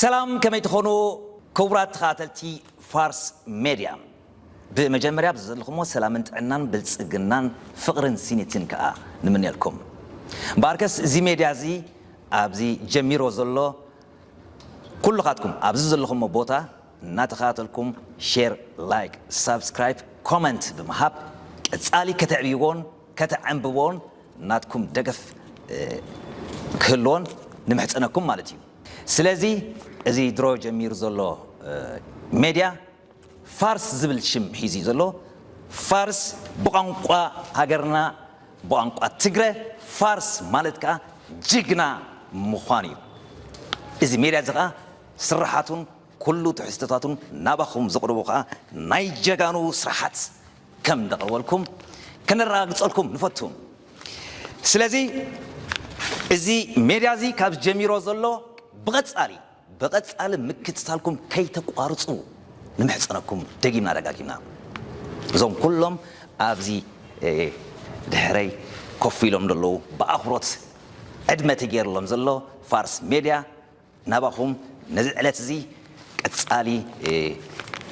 ሰላም፣ ከመይ ትኾኑ ክቡራት ተኸታተልቲ ፋርስ ሜድያ? ብመጀመርያ ኣብዚ ዘለኹሞ ሰላምን ጥዕናን ብልጽግናን ፍቕርን ስኒትን ከኣ ንምንየልኩም። እምበኣርከስ እዚ ሜድያ እዚ ኣብዚ ጀሚሮ ዘሎ ኩልኻትኩም ኣብዚ ዘለኹሞ ቦታ እናተኸታተልኩም ሼር፣ ላይክ፣ ሳብስክራይብ፣ ኮመንት ብምሃብ ቀጻሊ ከተዕብይዎን ከተዐንብቦን ናትኩም ደገፍ ክህልዎን ንምሕጸነኩም ማለት እዩ። ስለዚ እዚ ድሮ ጀሚሩ ዘሎ ሜድያ ፋርስ ዝብል ሽም ሒዙ እዩ ዘሎ። ፋርስ ብቋንቋ ሃገርና ብቋንቋ ትግረ ፋርስ ማለት ከዓ ጅግና ምዃን እዩ። እዚ ሜድያ እዚ ከዓ ስራሓቱን ኩሉ ትሕዝቶታቱን ናባኹም ዘቕርቦ ከዓ ናይ ጀጋኑ ስራሓት ከም ዘቕርበልኩም ከነረጋግፀልኩም ንፈቱ። ስለዚ እዚ ሜድያ እዚ ካብ ጀሚሮ ዘሎ ብቐፃሊ ብቐፃሊ ምክትታልኩም ከይተቋርፁ ንምሕፀነኩም ደጊምና ደጋጊምና። እዞም ኩሎም ኣብዚ ድሕረይ ኮፍ ኢሎም ዘለዉ ብኣኽብሮት ዕድመ ተገይርሎም ዘሎ ፋርስ ሜድያ ናባኹም ነዚ ዕለት እዚ ቀፃሊ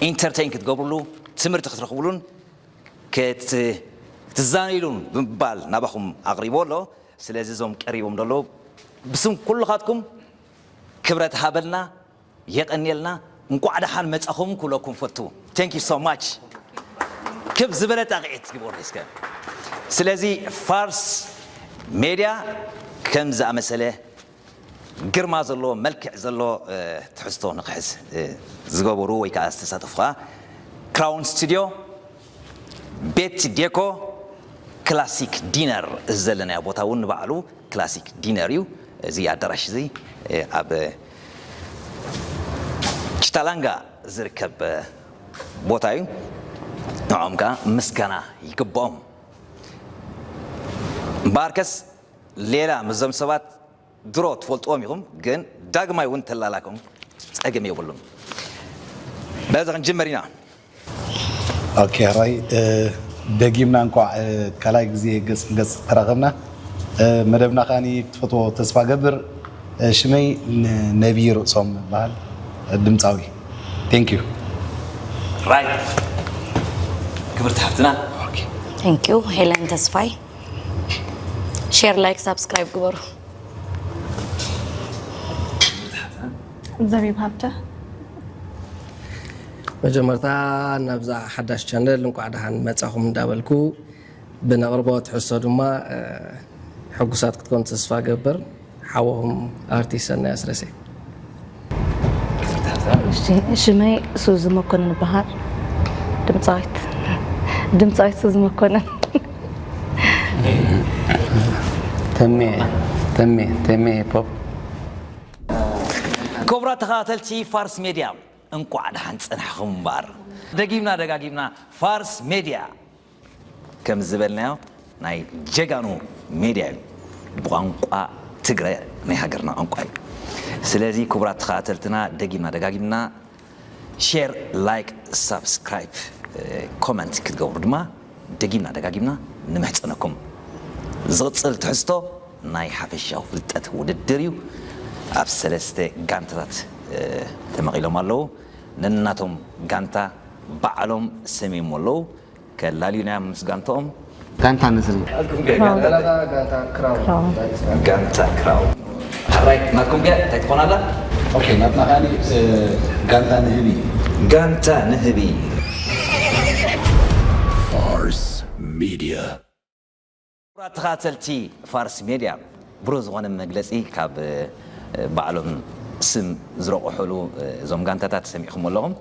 ኢንተርቴን ክትገብርሉ ትምህርቲ ክትረኽብሉን ክትዛነይሉን ብምባል ናባኹም ኣቕሪቦ ኣሎ። ስለዚ እዞም ቀሪቦም ዘለዉ ብስም ኩልኻትኩም ክብረት ሃበልና፣ የቐንየልና፣ እንቋዕ ደሓን መጻኹም ክብለኩም ፈቱ። Thank you so much። ክብ ዝበለ ጣቕዒት ግበሩ እስከ። ስለዚ ፋርስ ሜድያ ከም ዝኣመሰለ ግርማ ዘለዎ መልክዕ ዘለዎ ትሕዝቶ ንክሕዝ ዝገበሩ ወይ ከዓ ዝተሳተፉ ከዓ ክራውን ስቱድዮ፣ ቤት ዴኮ፣ ክላሲክ ዲነር፣ እዚ ዘለናዮ ቦታ እውን ንባዕሉ ክላሲክ ዲነር እዩ። እዚ ኣዳራሽ እዚ ኣብ ችታላንጋ ዝርከብ ቦታ እዩ። ንዕኦም ከዓ ምስጋና ይግብኦም። እምበኣርከስ ሌላ ምስዞም ሰባት ድሮ ትፈልጥዎም ኢኹም፣ ግን ዳግማይ እውን ተላላኩም ጸገም የብሉን። በዚ ክንጅምር ኢና። ኦኬ፣ ሕራይ ደጊምና እንኳዕ ካልኣይ ግዜ ገጽ ንገጽ ተራኸብና። መደብና ከኣ ክትፈትዎ ተስፋ ገብር። ሽመይ ነቢይ ርእሶም እበሃል፣ ድምጻዊ። Thank you። ራይት ክብርቲ ሓፍትና። Thank you። ሄለን ተስፋይ። ሼር፣ ላይክ፣ ሳብስክራይብ ግበሩ። ዘቢብ ሃብተ። መጀመርታ ናብዛ ሓዳሽ ቻነል እንቋዕ ደሓን መጻኹም እንዳበልኩ ብነቕርቦ ትሕዝቶ ድማ ሕጉሳት ክትኮኑ ተስፋ ገብር። ሓወኹም ኣርቲስት ሰናይ ኣስረሴ። ሽመይ ሱዚ መኮንን እበሃል። ድምፃዊት ድምፃዊት ሱዚ መኮንን። ተሜ ተሜ ተሜ ፖፕ። ክቡራት ተኸታተልቲ ፋርስ ሜድያ እንቋዕ ደሓን ጸናሕኹም እምበኣር። ደጊምና ደጋጊምና ፋርስ ሜድያ ከም ዝበልናዮ ናይ ጀጋኑ ሜድያ እዩ። ብቋንቋ ትግረ ናይ ሃገርና ቋንቋ እዩ። ስለዚ ክቡራት ተኸታተልትና ደጊምና ደጋጊምና ሼር፣ ላይክ፣ ሳብስክራይብ፣ ኮመንት ክትገብሩ ድማ ደጊምና ደጋጊምና ንምሕጸነኩም። ዝቕጽል ትሕዝቶ ናይ ሓፈሻዊ ፍልጠት ውድድር እዩ። ኣብ ሰለስተ ጋንታታት ተመቒሎም ኣለዉ። ነናቶም ጋንታ ባዕሎም ሰሚሞ ኣለዉ። ከላልዩና ምስ ጋንታኦም። ጋንታ ንስሪ። ጋንታ ክራው። ጋንታ ክራው። ሕራይ ናትኩም ከ እንታይ ትኾን ኣላ? ኦኬ፣ ናትና ካኒ ጋንታ ንህቢ። ጋንታ ንህቢ። ፋርስ ሚድያ። ክቡራት ተኸታተልቲ ፋርስ ሜድያ፣ ብሩህ ዝኾነ መግለጺ ካብ ባዕሎም ስም ዝረቑሑሉ እዞም ጋንታታት ሰሚዕኹም ኣለኹም።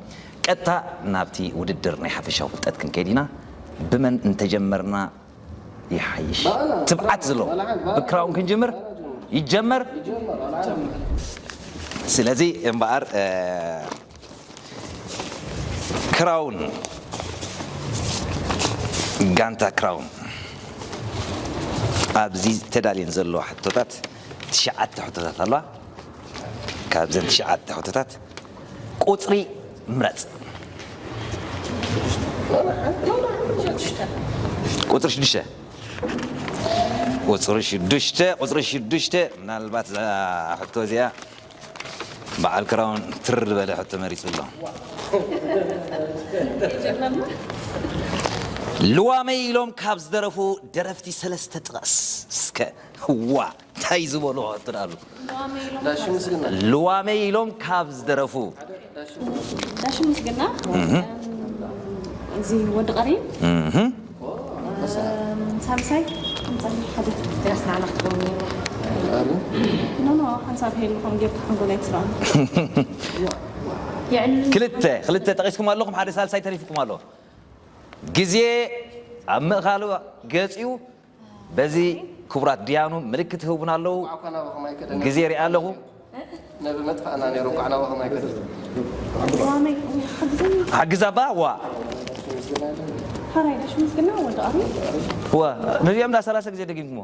ቀጥታ ናብቲ ውድድር ናይ ሓፈሻዊ ፍልጠት ክንከይድ ኢና። ብመን እንተጀመርና ይሓይሽ? ትብዓት ዘሎ ብክራውን ክንጅምር ይጀመር። ስለዚ እምበኣር ክራውን ጋንታ ክራውን ኣብዚ ተዳልየን ዘለዋ ሕቶታት ትሽዓተ ሕቶታት ኣለዋ። ካብዘን ትሽዓተ ሕቶታት ቁፅሪ ምረፅ። ቁፅሪ ሽዱሽተ ቁፅሪ ሽዱሽተ ቁፅሪ ሽዱሽተ ምናልባት እዛ ሕቶ እዚኣ በዓል ክራውን ትር ዝበለ ሕቶ መሪጹ ኣሎ። ልዋመይ ኢሎም ካብ ዝደረፉ ደረፍቲ ሰለስተ ጥቐስ እስከ። ዋ እንታይ ዝበሉ ሕቶ ኣሉ። ዳሽ ምስግና ልዋመይ ኢሎም ካብ ዝደረፉ ዳሽ ምስግና እዚ ወዲ ቀሪን እህ ሳልሳይ እንታይ ሓደ ያስናና ክትገብሩ ኖ ኖ ሓንሳብ ሄል ኾን ጌርካ ሓንጎላይ ትስራም ክልተ ክልተ ጠቂስኩም ኣለኹም፣ ሓደ ሳልሳይ ተሪፍኩም ኣሎ። ግዜ ኣብ ምእኻሉ ገጽ እዩ። በዚ ክቡራት ድያኑ ምልክት ይህቡና ኣለዉ። ግዜ ሪኣ ኣለኹ። ነቢ መጥፋእና ነይሩ እኳ ናባኹም ኣይከድን ሓግዛ ባ ዋ ሓራይ ዳሽ ምስግና ወዲ ቀሪን ዋ ነዚኦም ዳ ሰላሳ ግዜ ደጊምኩሞ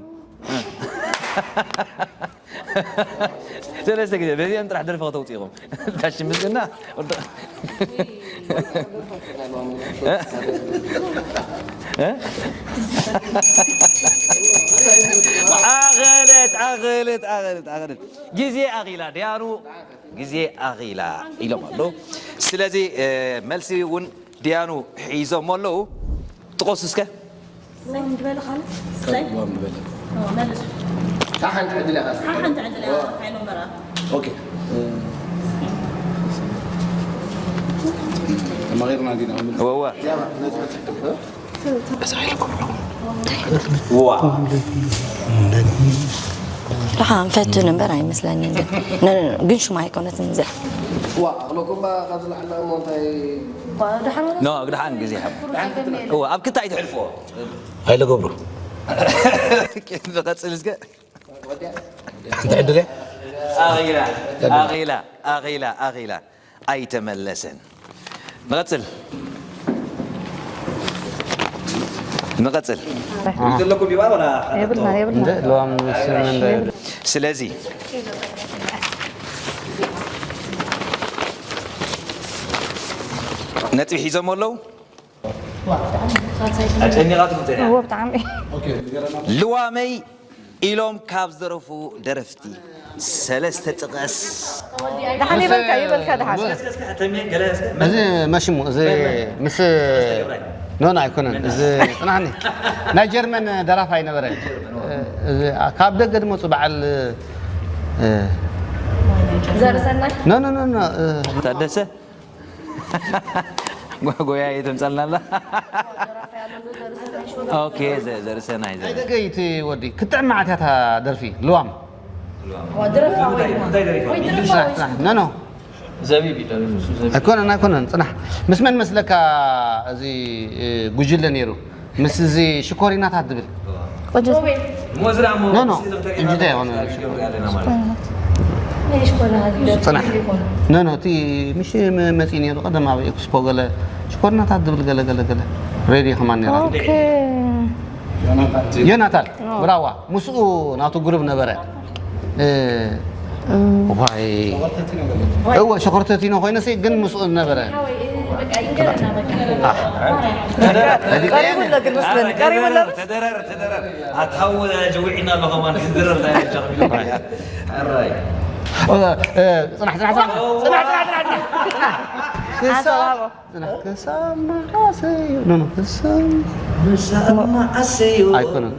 ሰለስተ ግዜ በዚኦም ጥራሕ ደርፊ ከተውፅኢኹም ዳሽ ምስግና ወዲ ኣኸለት ኣኸለት ኣኸለት ኣኸለት ግዜ ኣኺላ ድያኑ ግዜ ኣኺላ ኢሎም ኣለዉ። ስለዚ መልሲ እውን ድያኑ ሒዞሞ ኣለዉ። ጥቐሱ እስከ። ንበለ ካልእ ሳይ መልሱ ሓንቲ ዕድል ኢኻ ሓንቲ ዕድል እያ ሓይሎም በራ ኦኬ ተማቒርና እንዲና ወወ እዚኣ ነጥቢ ትሕትብ ዋ ደሓን ፈትን እምበር ኣይመስለንን ግን ኖ፣ ኖ፣ ኖ፣ ግን ሽማ ኣይኮነትን እዚኣ ዋ ኣኽለኩም ባ ካብ ዝለዓላ እሞ እንታይ ኖ ግድሓን ግዜ ሓብ እዎ ኣብ ክታይ ትሕልፎ ሃይለ ገብሩ ዝቐጽል እስከ ሓንቲ ዕድል እያ ኣኺላ ኣኺላ ኣኺላ ኣኺላ ኣይተመለሰን ንቐጽል ንቐጽል ዘለኩም ይባ ወላ የብልና የብልና እንደ ለዋም ስምን ስለዚ ነጥቢ ሒዞም ኣለዉ ኣጨኒቓትኩም ጸኒሓ እዎ ብጣዕሚ ልዋመይ ኢሎም ካብ ዝደረፉ ደረፍቲ ሰለስተ ጥቐስ ደሓን ይበልካ ይበልካ ደሓን እዚ መሽሙ እዚ ምስ ኖን ኣይኮነን እዚ ፅናሕኒ ናይ ጀርመን ደራፋይ ነበረ ካብ ደገ ድመፁ በዓል ዘርሰናይ ኖ ኖ ኖ ኖ ታደሰ ጎያ የተምጸልናላ ኦኬ ዘርሰናይ ናይ ደገ እቲ ወዲ ክጥዕም መዓት እያ እታ ደርፊ ልዋም ድረፋ ወይ ወይ ድረፋ ወይ ኖ ኖ ዘቢብ ይደርፍ እሱ ዘቢብ ኣይኮነን ኣይኮነን ፅናሕ ምስ መን መስለካ እዚ ጉጅለ ነይሩ ምስ እዚ ሽኮሪናታት ዝብል ቆንጆ ሞዝራ ሞ ኖ ኖ እንጂ እንታይ ሆነ ፅናሕ ኖ ኖ እቲ ምሽ መፂ ነይሩ ቀደም ኣብ ኤክስፖ ገለ ሽኮሪናታት ዝብል ገለ ገለ ገለ ሬድዮ ከማን ነይራ ኦኬ ዮናታን ብራዋ ምስኡ ናቱ ግሩብ ነበረ ዋይ እወ ሸኮርተቲኖ ኮይነሲ ግን ምስኡ ነበረ ይገርና በቃ ቀሪቡ ኣሎ ግን መስለኒ ቀሪቡ ኣሎ ተደረር ተደረር ኣታው ጀዊዕና ኣሎ ከማን ክድረር ዳይሬክተር ኣራይ ጽናሕ ጽናሕ ጽናሕ ጽናሕ ጽናሕ ጽናሕ ሓሳብ ሃቦ ጽናሕ ክሳብ መዓሰዩ ኖ ኖ ክሳብ ምሳማ ኣሰዮ ኣይኮነን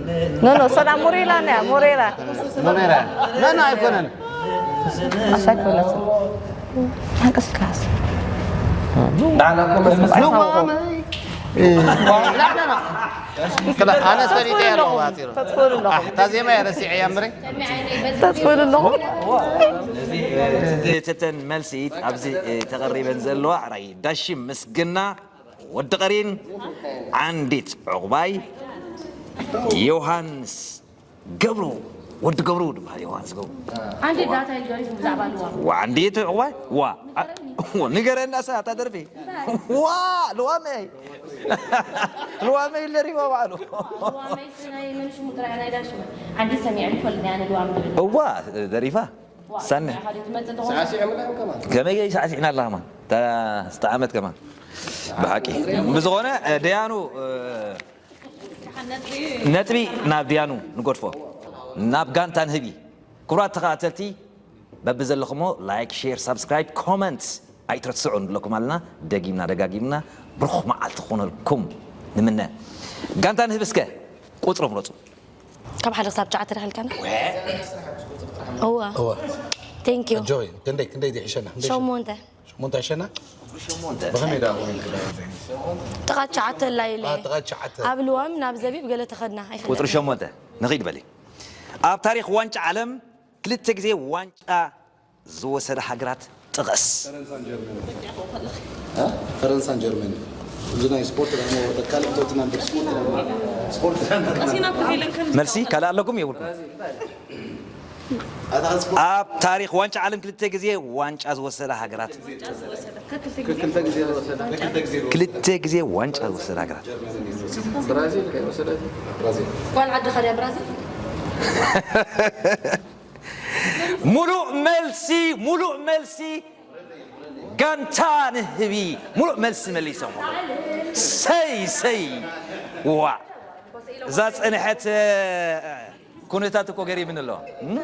ኖ ኖ ሰላም ሙሪላ ነያ ሙሪላ ኖ ኖ ኖ ኖ ኣይኮነን ኣሳይ ኮለቱ እንቅስቃሴ ኣነ ፈሊጠ ኣለኹ ኣፂሩ ተጥፉሉ ኣለኹም እታ ዜማ እየ ረሲዐያ እምበረ ተጥፉሉ ኣለኹም ተተን መልሲ ኣብዚ ተቐሪበን ዘለዋ ራይ ዳሽም ምስግና ወዲ ቀሪን ዓንዲት ዕቑባይ ዮሃንስ ገብሩ ወዲ ገብሩ ድበሃል ዮሃንስ ገብሩ አንዴ ዳታ ይገሪፍ ብዛዕባ ልዋ ዋ ዓንዲት ዕቑባይ ዋ ዋ ንገረና ሰ ኣታ ደርፊ ዋ ልዋመይ ልዋመይ ለሪባ ባዕሉ ዋመይ ናይ መን ሽሙ ጥራይ ናይ ዳሽ ዓንዲት ሰሚዐ ይፈልጥ ናይ ኣነ ልዋም ድብል እዋ ደሪፋ ሳነ ትመጽእ ሳዕሲዕ ምላዮም ከማን ከመይ ሳዕሲዕና ኣለኻ ማን ስተ ዓመት ከማን ብሓቂ ብዝኾነ ደያኑ ነጥቢ ናብ ድያኑ ንገድፎ ናብ ጋንታ ንህቢ ክቡራት ተኸታተልቲ በብዘለኹሞ ላይክ፣ ሼር፣ ሳብስክራይብ፣ ኮመንት ኣይትረስዑ ንብለኩም ኣለና። ደጊምና ደጋጊምና ብሩኽ መዓልቲ ክኾነልኩም ንምነ። ጋንታ ንህብ እስከ ቁጽሪ ምረጹ። ካብ ሓደ ክሳብ ትሽዓተ ዳሕልካና? እዋ። እዋ። Thank you። ኣጆኺ፣ ክንደይ፣ ክንደይ ዲሒሸና? ክንደይ ሸና? ሸሞንተ። ሸሞንተ ሸና? ብኸመይ ደኣ ኮይኑ ክዳን ዘይኑ? ጥቓ ትሽዓተ ኣላ ኢለ። ኣ፣ ጥቓ ትሽዓተ። ኣብ ልዋም ናብ ዘቢብ ገለ ተኸድና ኣይፈልጥን። ቁጽሪ ሸሞንተ ንኺድ በሊ። ኣብ ታሪኽ ዋንጫ ዓለም ክልተ ግዜ ዋንጫ ዝወሰዳ ሃገራት ጥቐስ። ፈረንሳን ጀርመንን። እ? ፈረንሳን ጀርመንን። እዚ ናይ ስፖርት ደሞ ተካል እቶትና እንደ ስፖርት ደሞ። ስፖርት ደሞ። ቀሲና እኮ ሄለን ከም መልሲ ካልእ ኣለኩም የብልኩም? ኣታ ስፖርት ኣብ ታሪኽ ዋንጫ ዓለም ክልተ ግዜ ዋንጫ ዝወሰዳ ሃገራት። ክልተ ግዜ ዝወሰዳ። ክልተ ግዜ ዋንጫ ዝወሰዳ ሃገራት። ብራዚል ከይወሰደት? ብራዚል። ጓል ዓድኻ ድያ ብራዚል? ሙሉእ መልሲ፣ ሙሉእ መልሲ። ጋንታ ንህቢ ሙሉእ መልሲ መሊሶም። ሰይ፣ ሰይ። ዋ። እዛ ጸንሐት፣ እ፣ ኩነታት እኮ ገሪምኒ ኣሎ። እም?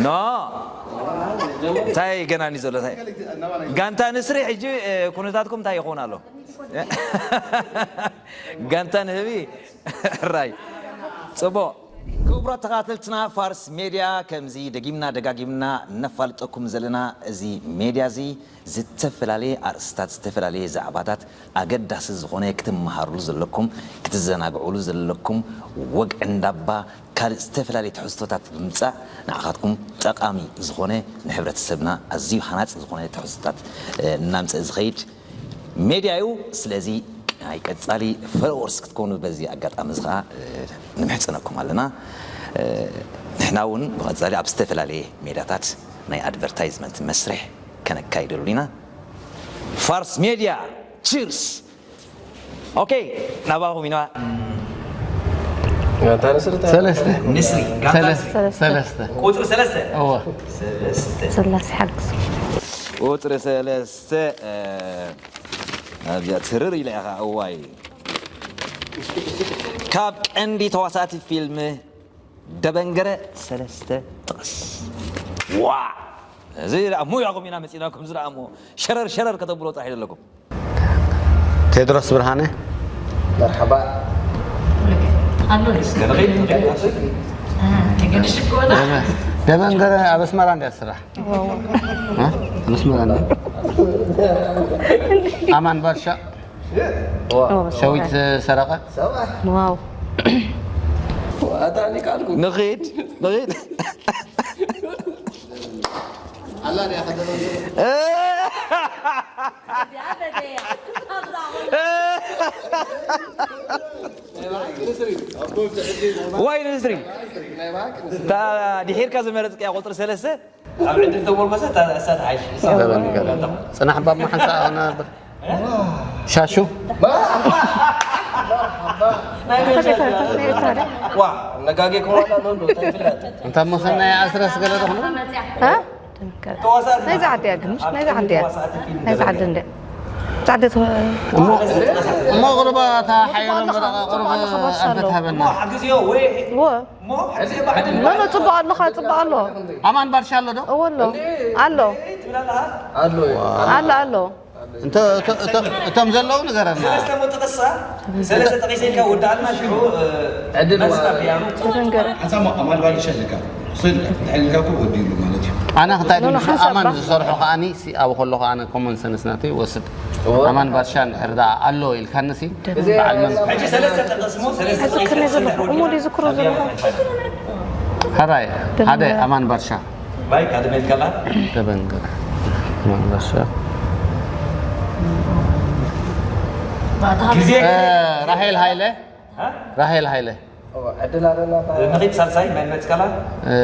ኖ። እንታይ ገና እዩ ዘሎ? እንታይ? ጋንታ ንስሪ ሕጂ፣ እ፣ ኩነታትኩም እንታይ ይኸውን ኣሎ? ጋንታ ንህቢ ራይ። ጽቡቕ። ክቡራት ተኸታተልትና ፋርስ ሜድያ፣ ከምዚ ደጊምና ደጋጊምና ነፋልጠኩም ዘለና፣ እዚ ሜድያ እዚ ዝተፈላለየ ኣርእስታት፣ ዝተፈላለየ ዛዕባታት ኣገዳሲ ዝኾነ ክትመሃሩሉ ዘለኩም፣ ክትዘናግዑሉ ዘለኩም፣ ወግ ዕንዳባ፣ ካልእ ዝተፈላለየ ትሕዝቶታት ብምምጻእ ንዓኻትኩም ጠቓሚ ዝኾነ ንሕብረተሰብና ኣዝዩ ሃናጺ ዝኾነ ትሕዝቶታት፣ እ፣ እናምጽእ ዝኸይድ ሜድያ እዩ። ስለዚ ናይ ቀጻሊ ፎሎወርስ ክትኮኑ በዚ ኣጋጣሚ እዚ ኸኣ፣ እ፣ ንምሕጽነኩም ኣለና። እ፣ ንሕና እውን ብቐጻሊ ኣብ ዝተፈላለየ ሜዳታት ናይ ኣድቨርታይዝመንት መስርሕ ከነካይደሉ ኢና። ፋርስ ሜድያ፣ ቺርስ። ኦኬ፣ ናባኹም ኢና። ጋንታ ንስሪ እንታይ? ሰለስተ። ንስሪ፣ ጋንታ ሰለስተ። ንስሪ። ሰለስተ። ቁጽሪ ሰለስተ። እወ። ሰለስተ። ስላሴ ሓግዝ። ቁጽሪ ሰለስተ፣ እ፣ ኣብዚኣ ትርር ኢላ ኢኻ፣ እዋይ። ካብ ቀንዲ ተዋሳእቲ ፊልም ደበንገረ ሰለስተ ጥቕስ። ዋ! እዚ ደኣ ሙያኹም ኢና መጺናኩም፣ እዚ ደኣ እሞ ሸረር ሸረር ከተብሎ ጥራሕ ይደለኩም። ቴድሮስ ብርሃነ። መርሓባ። ኣሎ። እስከ ንኸይድ፣ ንኸይድ፣ ንኸይድ። ደበ-፣ ደበንገረ ኣብ ኣስመራ እንድያ ትስራሕ። ዋው። እ? ኣብ ኣስመራ እንድያ። ኣማን ባሻ። ዋው። ሸዊት ሰረቐ። ዋው። ኣታ እኔ ካልኩ። ንኸይድ፣ ንኸይድ። ኣላ ድያ ከደበ። ዋይ ንስሪ። እታ ድሒርካ ዝመረጽካያ ቁጽሪ ሰለስተ ኣብ ዕድል ተመርኮሰ እታ እሳ ትሓይሽ። ጽናሕ ባብ መሓንሳ ኣነ ነበር። ሻሹ። ዋ፣ ነጋጌ ከማላ ሎንዶ እንታይ ፍላጥ። እንታ መኸና ኣስረስ ገለ ደኹም። እ? ደንገረ። ናይዛ ዓዲ እያ ግን፣ ምሽ ናይዛ ዓዲ እያ። ናይዛ ዓዲ እንድያ። እዛ ዓዲ እተ-፣ እሞ፣ እሞ ቁሩብ እታ ሓየሎም በቃ ቁሩብ ኣንፈት ሃበና። እወ። ኖ፣ ኖ፣ ጽቡቕ ኣለኻ፣ ጽቡቕ ኣሎ። ኣማን ባርሻ ኣሎ ዶ? እወ ኣሎ። ኣሎ። ኣሎ። ኣሎ፣ ኣሎ። እንተ-፣ እተ-፣ እተ-፣ እቶም ዘለዉ ንገረና። ሰለስተ መጠቕሳ፣ ሰለስተ ጠቒሰ ኢልካ ወዳእልና፣ ሽዑ፣ እ፣ ዕድል መልስና ዋ-፣ ብያኑ። ተደንገረ። ሓንሳብ ኣማን ባርሻ ኢልካ። ስል እንታይ ኢልካ እኮ ወዲሉ ማለት እዩ። ኣነ ክታይ ኖ፣ ኖ፣ ሓንሳብ ኣማን ባ- ዝሰርሖ ከኣኒ ሲ-፣ ኣብ ከለኹ ኣነ ኮመን ሰንስ ናተይ ይወስድ። ኦ። ኣማን ባርሻ እንድሕር ደኣ ኣሎ ኢልካኒ ሲ፣ እዚ በዓል መን? ሕጂ ሰለስተ ጠቐስሞ፣ ሰለስተ ሕዚ ጠቐስሞ፣ ከመይ ዘለኹ? ሰለስተ እሞ ወዲእና፣ ዝክሮ ኣብ ዘለኹ? ሓራይ፣ ሓደ ደንገረ። ኣማን ባርሻ። ባይ ካድመት ከላ። ደበንገ። ማንበሻ። ግዜ እ፣ ራሄል ሃይለ። እ? ራሄል ሃይለ። ኦ፣ ዕድል ኣለና። ንኺድ ሳልሳይ መን መጽከላ? እ፣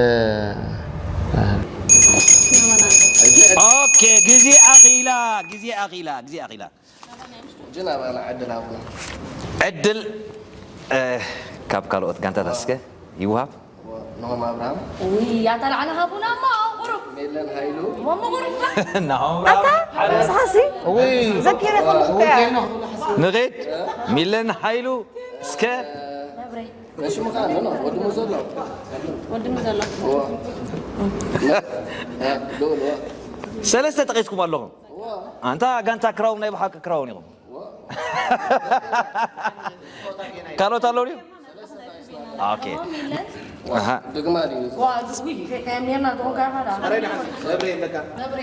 ኦኬ፣ ግዜ ኣኺላ፣ ግዜ ኣኺላ፣ ግዜ ኣኺላ። ጅን ኣባና ዕድል ሃቡና። ዕድል፣ እ፣ ካብ ካልኦት ጋንታታት እስከ ይውሃብ። ኖሆም ኣብርሃም። ውይ፣ ኣታ ላዕሊ ሃቡና እሞ ቁሩብ። ሜለን ሃይሉ። እሞ እሞ ቁሩብ። ናሆም ኣታ፣ ኣብርሃም። ንስኻሲ? ውይ። ዘኪረ ከለኹ እኮ እያ። ንኺድ፣ ሚለን ሃይሉ፣ እስከ ሽሙ ከዓ ኣሎ፣ ወዲ ሙዘሎ። ወዲ ሙዘሎ። እዋ። እ፣ ልኡል፣ እዋ። ሰለስተ ጠቒስኩም ኣለኹም። እዋ። ኣንታ ጋንታ ክራውን ናይ ብሓቂ ክራውን ኢኹም። እዋ። ካልኦት ኣለዉ ድዩ? ኦኬ። ኣሃ። ደግማ ድዩ? ዋ፣ ዝስጉይ፣ ከሚርና ተወጋኻ ዳ። መብሬ ኣለካ።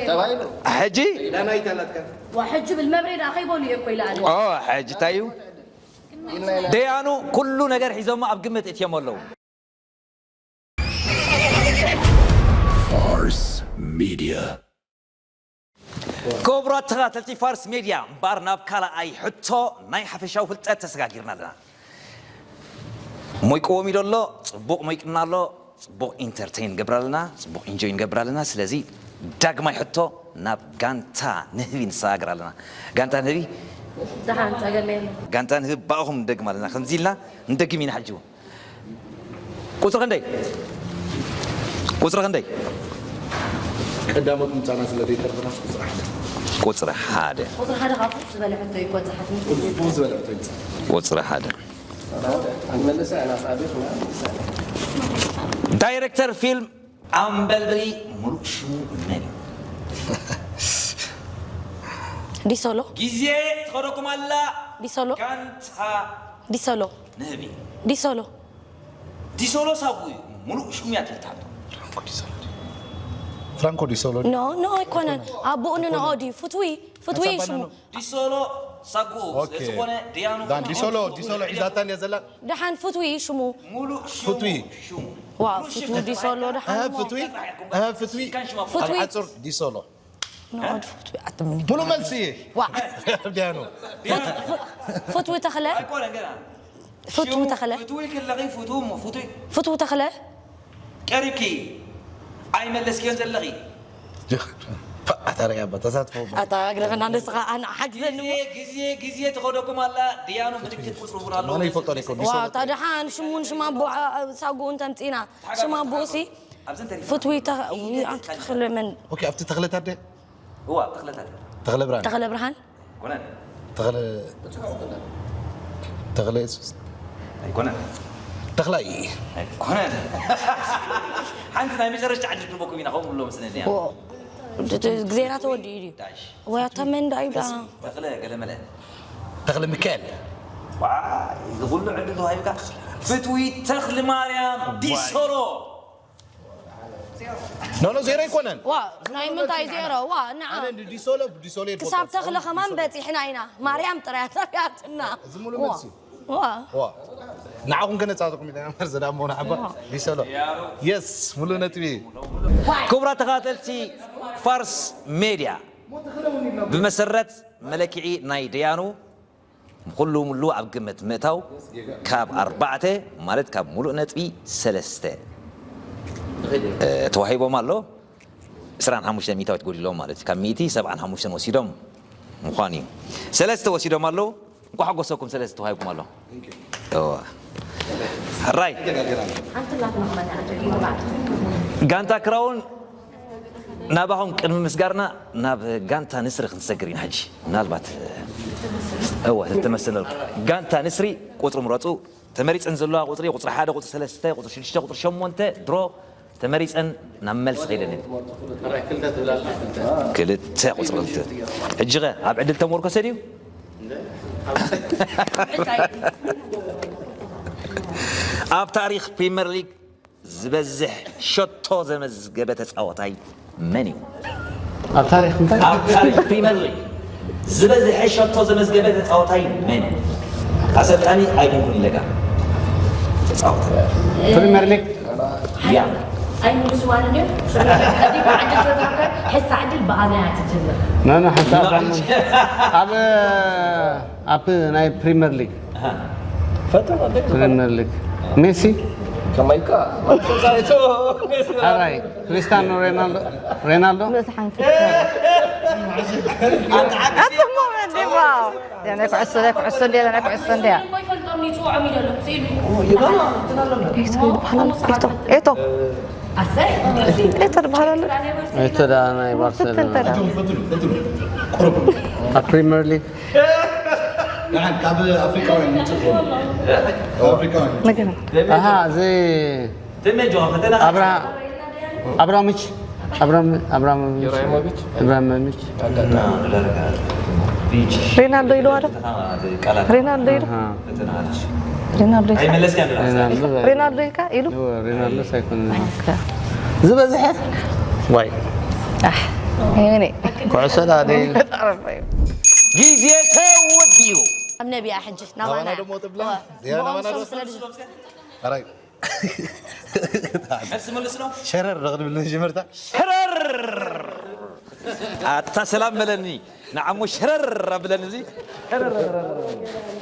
ተባሂሉ። ሕጂ? ዳናይት ኣላትካ። ዋ፣ ሕጂ ብል መብሬ ዳ ከይበሉ እየ እኮ ኢለ ኣነ። ኦ፣ ሕጂ እንታይ እዩ? ደያኑ ኩሉ ነገር ሒዞሞ ኣብ ግምት እትዮም ኣለዉ። ፋርስ ሚድያ። ክቡራት ተኸታተልቲ ፋርስ ሚድያ፣ እምበኣር ናብ ካልኣይ ሕቶ ናይ ሓፈሻዊ ፍልጠት ተሰጋጊርና ኣለና። ሞይቅዎም ኢሉ ኣሎ፣ ጽቡቕ ሞይቅና ኣሎ፣ ጽቡቕ ኢንተርቴይን ንገብር ኣለና፣ ጽቡቕ ኢንጆይ ንገብር ኣለና። ስለዚ ዳግማይ ሕቶ ናብ ጋንታ ንህቢ ንሰጋግር ኣለና። ጋንታ ንህቢ፣ ደሓን ጸገም የለን። ጋንታ ንህቢ ብኣኹም ንደግም ኣለና። ከምዚ ኢልና ንደግም ኢና ሕጂ እውን። ቁጽሪ ክንደይ? ቁጽሪ ክንደይ? ቀዳሞት ምጻና ስለ ዘይተርፍና ቁጽሪ ሓደ። ቁጽሪ ሓደ። ቁጽሪ ሓደ ካብ ዝበለ ሕቶ እዩ። ቁጽሪ ሓደ። ቁጽሪ ሓደ። ክንመልሳ ኢና፣ ኣብ ቤት ክንመልሳ ኢና። ዳይሬክተር ፊልም ኣምበልብሪ ሙሉእ ሽሙ መን እዩ? ዲሶሎ። ግዜ ትኸደኩም ኣላ። ዲሶሎ። ጋንታ ዲሶሎ። ንህቢ። ዲሶሎ። ዲሶሎ ሳጉ እዩ። ሙሉእ ሽሙ እያ ትልታቶ። ፍራንኮ ዲሶሎ ድዩ? ፍራንኮ ዲሶሎ ድዩ? ኖ፣ ኖ ኣይኮነን። ኣቦኡ ንንኦ ድዩ? ፍትዊ፣ ፍትዊ እዩ ሽሙ። ዲሶሎ ሳጉ ኦኬ። ስለ ዝኾነ ደያኑ ዳን ዲሶሎ፣ ዲሶሎ ሒዛታ እንድያ ዘላ? ደሓን ፍትዊ እዩ ሽሙ። ሙሉእ ሽሙ። ፍትዊ። ሽሙ። ዋ፣ ሙሉእ ሽሙ ፍትዊ ዲሶሎ ደሓን ኣሃ፣ እሞ። ፍትዊ? ኣሃ፣ ፍትዊ? ሽካን ሽማ ፍትዊ። ኣብ ሓጹር ዲሶሎ። ንኦድ ፍትዊ ኣትምኒ። ብሉ መልሲ። ዋ። ደያኑ። ፍት-፣ ፍ-፣ ፍትዊ ተኽለ? ኣይኮነን ገና። ፍትዊ ሽሙ ተኽለ? ፍትዊ ክለኺ፣ ፍትዊ እሞ ፍትዊ። ፍትዊ ተኽለ? ቀሪብኪ። ኣይመለስክዮን ዘለኺ። ፓ፣ ኣታ ርኣያ እባ፣ ተሳትፎ እባ። ኣታ ግደፈና ንስኻ፣ ኣነ ሓግዘኒ እሞ። ግዜ፣ ግዜ፣ ግዜ ትኸደኩም ኣላ። ደያኑ ምልክት ቁጽሪ እውን ኣሎ። ኣነ ይፈልጦ እኮ፣ ዋ፣ ዲሶሎ። እታ ደሓን ሽሙን ሽም ኣቦ፣ ኣ-፣ ኣ-፣ ሳጉኡን ተምጺና። ሽም ኣቦኡሲ? ኣብዘን ተሪፈን ፍትዊ ተኽ-፣ ኢደ ውይ፣ ኣንቲ ተትከልካ። ተኽለ መን? ኦኬ፣ ኣብቲ ተኽለታት ድያ? እዋ፣ ተኽለታት። ተኽለ ብርሃን። ተኽለ ብርሃን። ኮነን። ተኽለ፣ ተኽለ የሱስ። ኣይኮነን። ተኽላይ። ኣይኮነን። ሓንቲ ናይ መጨረሽታ ዕድል ክንበኩም ኢና፣ ከምኡ ብሎ መስለኒ እያ። ኦ፣ እቲ ግዜና ተወዲኡ ድዩ? ዳሽ። ወይ ኣታ መን ዳ እዩ ዳ? ተኽለ ገለመለ። ተኽለ ሚካኤል። ዋ፣ እዚ ኩሉ ዕድል ተዋሂብካ። ፍትዊ ተኽለ ማርያም ዲሶሎ። ኖ፣ ኖ፣ ዜሮ ኣይኮነን። ዋ፣ ናይ ምንታይ ዜሮ? ዋ፣ ንዓ። ኣነ ንዲሶሎ፣ ብዲሶሎ ክሳብ ይፈልጦ። ተኽለ ከማን በጺሕና ኢና። ማርያም ጥራይ ኣትረፊያትና። እዚ ሙሉ ዋ። መልሲ። ዋ። ዋ። ንዓኹም ከነጻጽኩም ኢና፣ መርዚ ዳሞ ንዓባ። ዋ። ዲሶሎ። የስ፣ ሙሉ ነጥቢ። ክቡራት ተኸታተልቲ ፋርስ ሜድያ፣ ብመሰረት መለክዒ ናይ ደያኑ፣ ኩሉ ሙሉ ኣብ ግምት ምእታው ካብ ኣርባዕተ፣ ማለት ካብ ሙሉእ ነጥቢ ሰለስተ፣ እ፣ ተዋሂቦም ኣሎ። ዕስራን ሓሙሽተ ሚእታዊት ጎዲሎም ማለት እዩ። ካብ ሚእቲ ሰብዓን ሓሙሽተን ወሲዶም ምዃኑ እዩ። ሰለስተ ወሲዶም ኣለዉ። እንኳዕ ሓጎሰኩም፣ ሰለስተ ተዋሂብኩም ኣሎ። እዋ። ሕራይ። ጋንታ ክራውን ናባኹም ቅድሚ ምስጋርና ናብ ጋንታ ንስሪ ክንሰግር ኢና ሕጂ። ምናልባት፣ እወ፣ ተተመሰለልኩም። ጋንታ ንስሪ ቁጽሪ ምረጹ። ተመሪጸን ዘለዋ ቁጽሪ፣ ቁጽሪ ሓደ፣ ቁጽሪ ሰለስተ፣ ቁጽሪ ሽዱሽተ፣ ቁጽሪ ሸሞንተ፣ ድሮ ተመሪጸን ናብ መልሲ ከይደን። ክልተ ቁጽሪ ክልተ። ሕጂ ኸ ኣብ ዕድል ተመርኮሰ ድዩ? ኣብ ታሪኽ ፕሪምየር ሊግ ዝበዝሕ ሸቶ ዘመዝገበ ተጻዋታይ መን እዩ? ኣብ ታሪኽ እንታይ? ኣብ ታሪኽ ፕሪምየር ሊግ ዝበዝሐ ሸቶ ዘመዝገበ ተጻዋታይ መን እዩ? ኣሰልጣኒ ኣይኮንኩን ኢለካ። ተጻዋታይ። ፕሪምየር ሊግ። ያ። ኣይምልስዋን እንድዮም። ቀዲም ዕድል ተዛከ፣ ሕሳ ዕድል ብኣና እያ ትጅምር። ኖ፣ ኖ፣ ሓንሳብ ኖ። ኣብ፣ ኣብ ናይ ፕሪምየር ሊግ። ኣሃ። ፈቶ፣ ፈቶ። ፕሪምየር ሊግ። ሜሲ። ከማይካ። ኣራይ፣ ክሪስታኖ ሮናልዶ፣ ሮናልዶ። ርእሲ ሓንሳብ። ኣታ እሞ ወዲ፣ ዋው። እዚኣ ናይ ኩዕሶ፣ ናይ ኩዕሶ እንድያ፣ ናይ ኩዕሶ እንድያ። እሞ ይፈልጦም ይጽውዖም እዩ ዘሎ፣ ስኢሉ። ኤቶ፣ ኤቶ። ኣሰይ። ኤቶ ዝበሃል ኣሎ። ኤቶ ዳ ናይ ባርሰሎና። ፍትን ተዳ። ኣብ ፕሪምየር ሊግ። ንዓን ካብ ኣፍሪቃውያን ንጽብሖ። ካብ ኣፍሪቃውያን ንጽብሖ። ነገርም ኣሃ እዚ ተመጆ ፈተና ኣብራ ኣብራሞች ኣብራም ኣብራሞች ኢብራሂሞቪች ኣብራሞች ቪች ሬናልዶ ኢልዋ ዶ ቃላት ሬናልዶ ኢሉ ኣሃ ፈተና ሬናልዶ ኢልካ ኣይመለስካን ዶ ሬናልዶ ሬናልዶ ኢልካ ኢሉ ሬናልዶ ሳይኮን ኦኬ። ዝበዝሐ ዋይ ኣሕ ይኔ ኩዕሶ ዳ ደይ ተጣረፈ እዩ ግዜ ተወዲኡ ኣብ ነቢያ ሕጂ ናባና ናባና ደሞ ትብላ? ያ ናባና ብኦም ዶ? ስለ ድዩ? ኣራይ መልስ መልስ ነው ሸረር ዶ ክትብል ንጅምርታ? ሸረር ኣታ ሰላም በለኒ ንዓሞ ሸረር ኣብለኒ እዚ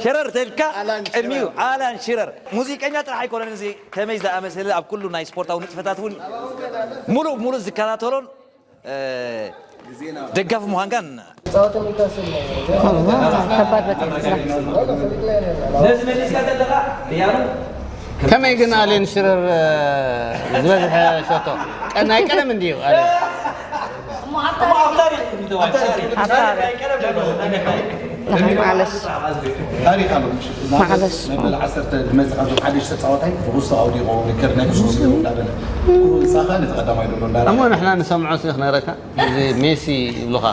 ሸረር ተልካ ቅድሚኡ ኣላን ሽረር ሙዚቀኛ ጥራሕ ኣይኮነን እዚ ከመይ ዝኣመሰለ ኣብ ኩሉ ናይ ስፖርታዊ ንጥፈታት እውን ሙሉእ ሙሉእ ዝከታተሎን እ፣ ደጋፊ ምዃንካን ከባድ በጣም ስራሕ ነዚ መሊስካ ዘለኻ ሪያሉ ከመይ ግን ኣሌን ሽረር ዝበዝሐ ሸቶ ቀናይ ቀደም እንድዩ ኣሌን እሞ ኣብ ታሪኽ እዩ ተባሂሉ። ታሪኽ ኣብ ታሪኽ። ናይ ቀደም ዘሎ ነገር ናይ ማዕለሽ ታሪኽ ኣሎ። ማዕለሽ። መበል ዓሰርተ ዝመጽእ ካብዞም ሓደሽተ ተጻዋታይ ብኹስቶ ኣውዲቑ ንክር ናይ ክሱስ ገይሩ እንዳበለ ክሳኻ ነቲ ቀዳማይ ዘሎ እንዳረ እሞ ንሕና ንሰምዖ ሲ ክነግረካ እዚ ሜሲ ይብሉኻ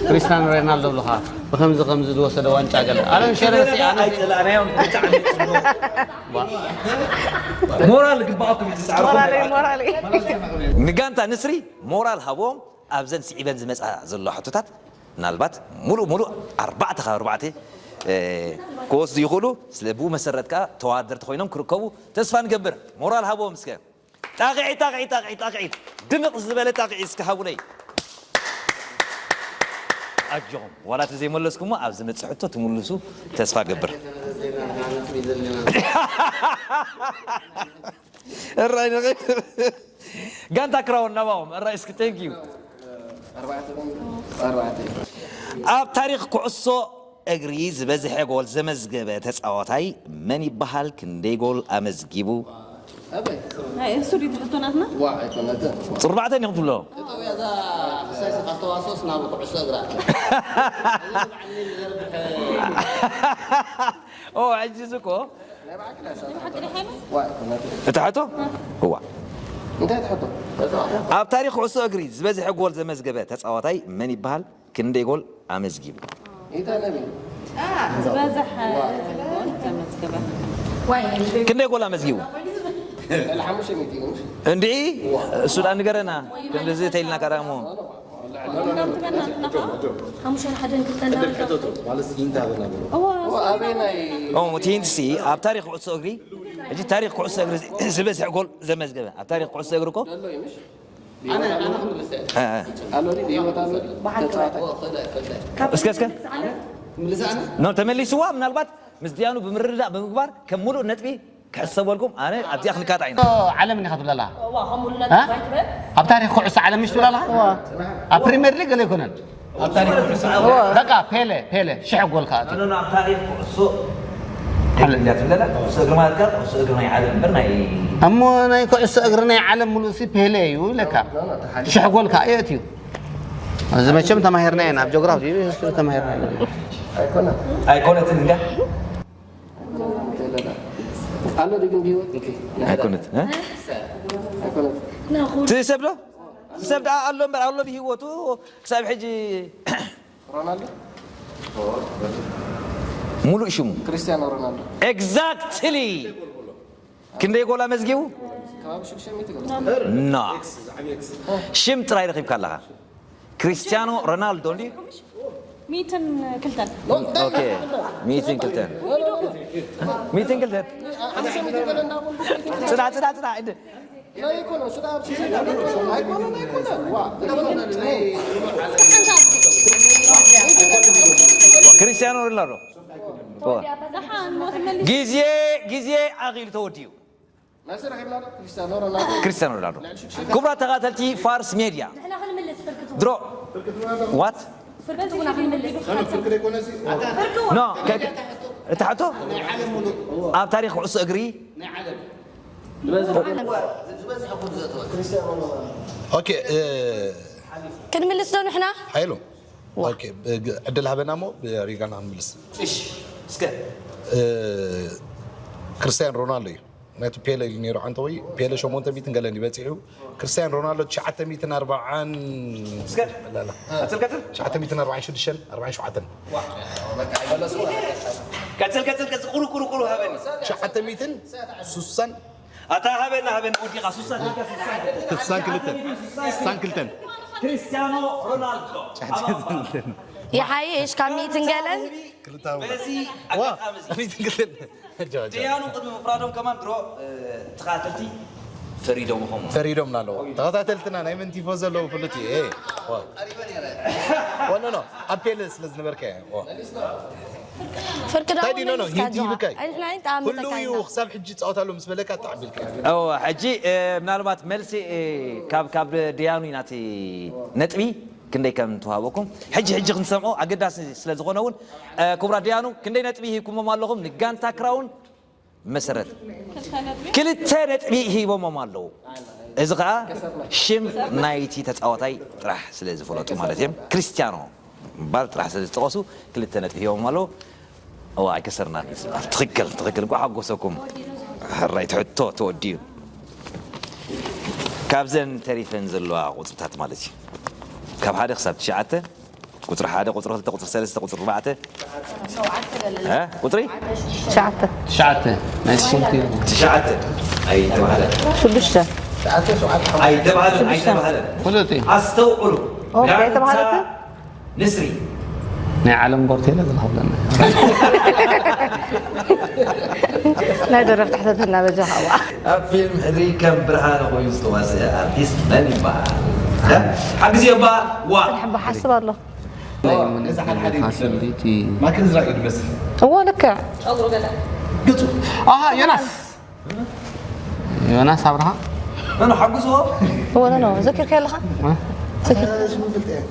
ክሪስታኖ ሬናልዶ ይብሉኻ ብከምዚ ከምዚ ዝወሰደ ዋንጫ ገለ ኣለን ሸረሲ ኣነ ኣይጸላእናዮም ብጣዕሚ ጽቡቕ። ሞራል ግባኣኩም እዩ ትጻዕርኩም ሞራለይ ሞራለይ ንጋንታ ንስሪ ሞራል ሃቦም ኣብዘን ስዒበን ዝመጻ ዘሎ ሕቶታት ምናልባት ሙሉእ ሙሉእ ኣርባዕተ ካብ ኣርባዕተ እ፣ ክወስዱ ይኽእሉ ስለ ብኡ መሰረት ከዓ ተወዳደርቲ ኮይኖም ክርከቡ ተስፋ ንገብር ሞራል ሃቦም እስከ ጣቕዒት ጣቕዒት ጣቕዒት ጣቕዒት ድምቕ ዝበለ ጣቕዒት እስከ ሃቡለይ ኣጆኹም ዋላ ተዘይመለስኩሞ ኣብ ዝመፅእ ሕቶ ትምልሱ ተስፋ ገብር እራይ ንኽእል ጋንታ ክራውን ናባኦም እራይ እስኪ thank you ኣብ ታሪክ ኩዕሶ እግሪ ዝበዝሐ ጎል ዘመዝገበ ተፃዋታይ መን ይበሃል? ክንደይ ጎል ኣመዝጊቡ? እሱ ዲ ትሕቶ ናትና ፅርባዕተን ኢኹም ትብሎ ኦ ሕጂ እዚ እኮ እቲ ሕቶ እዋ ኣብ ታሪክ ኩዕሶ እግሪ ዝበዝሐ ጎል ዘመዝገበ ተፃዋታይ መን ይበሃል? ክንደይ ጎል ኣመዝጊቡ? ዝበዝሕ ጎል ተመዝገበ ክንደይ ጎል ኣመዝጊቡ? እንድዒ እሱ ዳ ንገረና ክንድዚ ተይልና ቀዳሞ ቲንትሲ ኣብ ታሪክ ኩዕሶ እግሪ እዚ ታሪክ ኩዕሶ እግሪ ዝበዝሐ ጎል ዘመዝገበ ኣብ ታሪክ ኩዕሶ እግሪ እኮ እስከ እስከ ኖ ተመሊስዋ ምናልባት ምስ ዲያኑ ብምርድዳእ ብምግባር ከም ሙሉእ ነጥቢ ክሕሰበልኩም ኣነ ኣብዚኣ ክንካታ ኢና ዓለም እንዲኻ ትብላ ኣለኻ ኣብ ታሪክ ኩዕሶ ዓለም ምሽ ትብላ ኣለኻ ኣብ ፕሪምየር ሊግ ገለ ኣይኮነን በቃ ፔለ ፔለ ሽሕ ጎል ከዓ ኣትዩ ኣብ ታሪክ ኩዕሶ እግሪ እንዳ ትብለና ኩዕሶ እግሪ ማለት ከዓ ኩዕሶ እግሪ ናይ ዓለም እምበር ናይ እሞ ናይ ኩዕሶ እግሪ ናይ ዓለም ሙሉእ ሲ ፔለ እዩ ኢለካ ሽሕ ጎል ከዓ የእትዩ እዚ መቸም ተማሂርና ኢና ኣብ ጂኦግራፊ ሂስትሪ ተማሂርና ኢና ኣይኮነትን እንዳ ኣሎ ድግም ብህይወት ኣይኮነት እ? ኣይኮነት ትሰብ ዶ ትሰብ ደኣ ኣሎ እምበር ኣሎ ብህይወቱ ክሳብ ሕጂ ሮናልዶ ሙሉእ ሽሙ ክርስቲያኖ ሮናልዶ ኤግዛክትሊ ክንደይ ጎል ኣመዝጊቡ ከባቢ ሽዱሽተ ሚእቲ ገለ ና ሽም ጥራይ ረኺብካ ኣለኻ ክርስቲያኖ ሮናልዶ እንዲ ሚእትን ክልተን ኦኬ ሚእትን ክልተን ሚእትን ክልተን ጽና ጽና ጽና እንደ ኣይኮነ እሱ ደኣ ኣብ ሲዝን ኣይኮነ ኣይኮነ ዋ ክርስቲያኖ ሮናልዶ ዋ። ግዜ ግዜ ኣኺሉ ተወዲኡ ናስር ረኺብና ዶ ክርስቲያኖ ሮናልዶ ክርስቲያኖ ሮናልዶ ክቡራት ተኸታተልቲ ፋርስ ሜድያ ድሮ ዋት ኖ ከ- ከ- እታ ሕቶ ኣብ ታሪክ ኩዕሶ እግሪ ኦኬ እ፣ ክንምልስ ዶ ንሕና ሓይሉ ኦኬ ብ- ዕድል ሃበና እሞ ብሪጋና ክንምልስ እስከ እ፣ ክርስቲያን ሮናልዶ እዩ። ናቱ ፔለ ኢሉ ነይሩ ዓንተወይ። ፔለ ሸሞንተ ሚእትን ገለን ይበፂሑ። ክርስቲያን ሮናልዶ ትሽዓተ ሚእትን ኣርባዓን እስከ ላላ ቀጽል ቀጽል። ትሽዓተ ሚእትን ኣርባዓን ሽዱሽተን ኣርባዓን ሸውዓተን። ቀጽል ቀጽል ቀጽል። ቁሩ ቁሩ ቁሩ ሃበኒ። ትሽዓተ ሚእትን ሱሳን ኣታ ሃበና ሃበና ወዲቓ ሱሳ ሱሳን ክልተን ሱሳን ክልተን። ክርስቲያኖ ሮናልዶ። ይሓይሽ ካብ ሚእትን ገለን። ክልተ ሃቡና። በዚ ዋ፣ ኣጋጣሚ እዚ ሚእትን ገለን። ጃ፣ ጃ። ደያኑ ቅድሚ ምፍራዶም ከማን ድሮ፣ እ፣ ተኸታተልቲ ፈሪዶም ኾም። ፈሪዶም ኣለዎ። ተኸታተልትና ናይ መን ቲፎ ዘለዉ ፍሉጥ እዩ። ኤ፣ ዋ። ዋ፣ ኖ፣ ኖ። ኣብ ፔለ ስለ ዝነበርከ። ዋ። ፍርቂ እንታይ ዳውን ድዩ? ኖ፣ ኖ፣ መሊስካ ሂንቲ ጆሃ። ይብካይ። ኣይንሕና ኣይንጠዓም ኩሉ እዩ። ክሳብ ሕጂ ጻወት ኣሎ ምስ በለካ ኣጣዕቢልካ። እወ፣ ሕጂ፣ እ፣ ምናልባት መልሲ፣ እ፣ ካብ፣ ካብ ደያኑ ኢና እቲ ነጥቢ ክንደይ ከም ትዋሃበኩም። ሕጂ፣ ሕጂ ክንሰምዖ ኣገዳሲ ስለ ዝኾነ እውን፣ እ፣ ክቡራት ደያኑ ክንደይ ነጥቢ ሂብኩሞም ኣለኹም ንጋንታ ክራውን መሰረት? ክልተ ነጥቢ ሂቦሞም ኣለዉ። እዚ ኸዓ ሽም ናይቲ ተጻዋታይ ጥራሕ ስለ ዝፈለጡ ማለት እዮም። ክርስቲያኖ ምባል ጥራሕ ስለ ዝጠቐሱ ክልተ ነጥቢ ሂቦም ኣለዉ። እዋ፣ ኣይከሰርናን እዩ ዝበሃል። ትኽክል፣ ትኽክል። እንኳዕ ሓጎሰኩም። ሕራይ ትሕቶ ተወዲኡ። ካብዘን ተሪፈን ዘለዋ ቁጽርታት ማለት እዩ። ካብ ሓደ ክሳብ ትሽዓተ፣ ቁጽሪ ሓደ፣ ቁጽሪ ክልተ፣ ቁጽሪ ሰለስተ፣ ቁጽሪ ኣርባዕተ። እ? ቁጽሪ? ትሽዓተ። ትሽዓተ። ናይ ስፖርት እዩ። ትሽዓተ። ኣይተባህለን። ሽዱሽተ። ኣይተባህለን፣ ሽዱሽተ። ኣይተባህለን። ፍሉጥ እዩ። ኣስተውዕሉ። ኦኬ፣ ጋንታ ኣይተባህለትን? ንስሪ። ናይ ዓለም ቦርቴለ ዝኸፍለና። ናይ ደረፍቲ ሕተትና በጃኻ፣ እዋ። ኣብ ፊልም ሕድሪ ከም ብርሃነ ኮይኑ ዝተዋስአ ኣርቲስት መን ይበሃል? እ? ሓግዝዮ እባ፣ ዋ። ጽንሕ እባ፣ ሓስብ ኣሎ። ነዛ ሓደ ሓደ እዩ ፋሲሊቲ። ማክን ዝረኣዩ ዝመስል። እዎ፣ ልክዕ። ገጹ። ኣሃ፣ ዮናስ። ዮናስ ኣብርሃ። ኖ፣ ኖ፣ ሓግዝዎ። እዎ፣ ኖ፣ ኖ፣ ዘኪርካዮ ኣለኻ? እ? ዘኪር- ሽሙ ፍልጥ እየ።